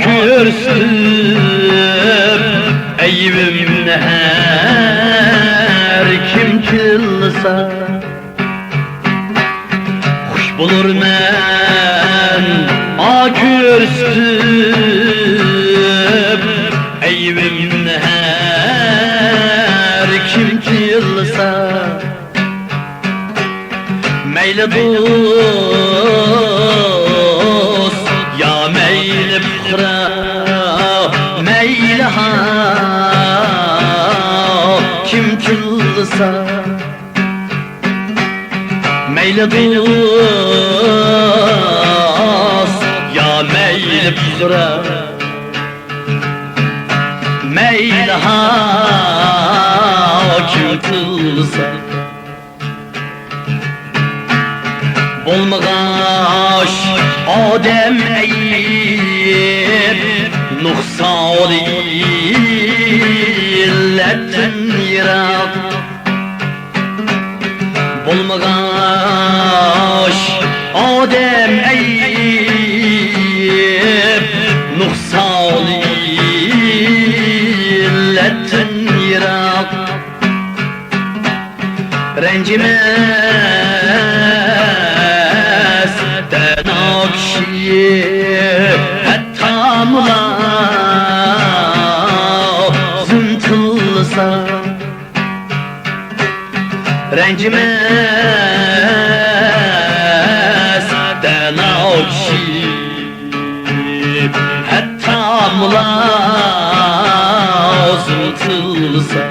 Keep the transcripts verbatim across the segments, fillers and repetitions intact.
كۆرسىتىپ ئەيىبىمنى ھەر كىم تىللىسا، خۇش بولۇرمەن ئا كۆرسىتىپ ئەيىبىمنى ھەر كىم تىللىسا. مەيلى دوست يا مەيلى پۇقرا، مەيلى ھا كىم تىللىسا. مەيلى دوست يا مەيلى پۇقرا، مەيلى ھا كىم تىللىسا. بولمىغاچ ئادەم ئەيىب، نۇقسان ئىللەتتىن يىراق. بولمىغاچ ئادەم ئەيىب، نۇقسان ئىللەتتىن يىراق. رەنجىمەس دانا كىشى، ھەتتا مۇلازىم تىللىسا. رەنجىمەس دانا كىشى، ھەتتا مۇلازىم تىللىسا.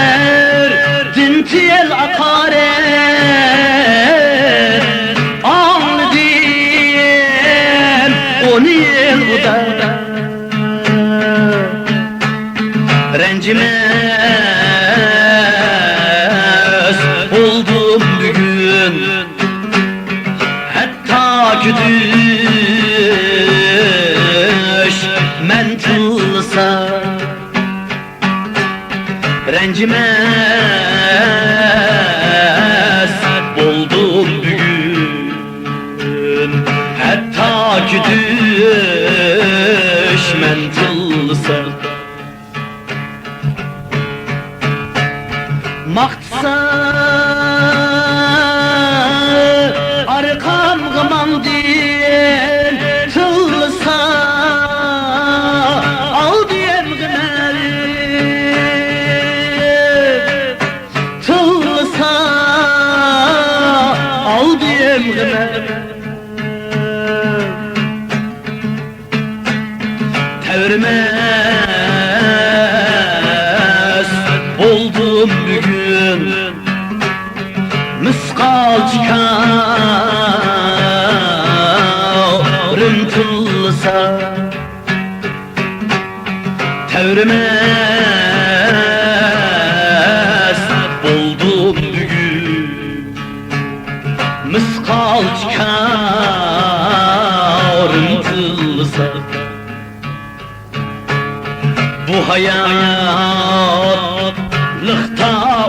تەلۋىلەردىن تېيىل ئاقارەت، ئاڭلىدىم ئون يىل ئۇدا. رەنجىمەس بولدۇم بۈگۈن، ھەتتاكى دۈشمەن تىللىسا. رەنجىمەس بولدۇم بۈگۈن، ھەتتاكى دۈشمەن تىللىسا. ماختىسا ئارقامغا ماڭدىم، تىللىسا ئالدىيەمغىمەن. تىللىسا ئالدىيەمغىمەن. تەۋرىمەس بولدۇم بۈگۈن، مىسقالچە كارىم تىللىسا. تەۋرىمەس بولدۇم بۈگۈن، مىسقالچە كارىم تىللىسا. بۇ ھاياتلىقتا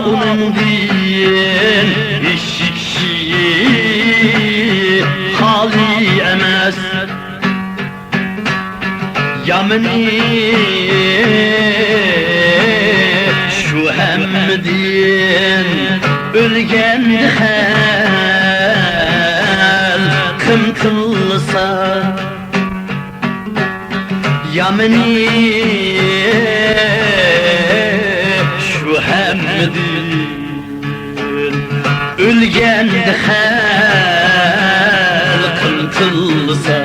ئۇنىڭدىن ھېچ كىشى خالىي ئەمەس. يامىنى شۇ، ھەممىدىن ئۆلگەندە خەلقىم تىللىسا. يامىنى شۇ، ھەممىدىن ئۆلگەندە خەلقىم تىللىسا.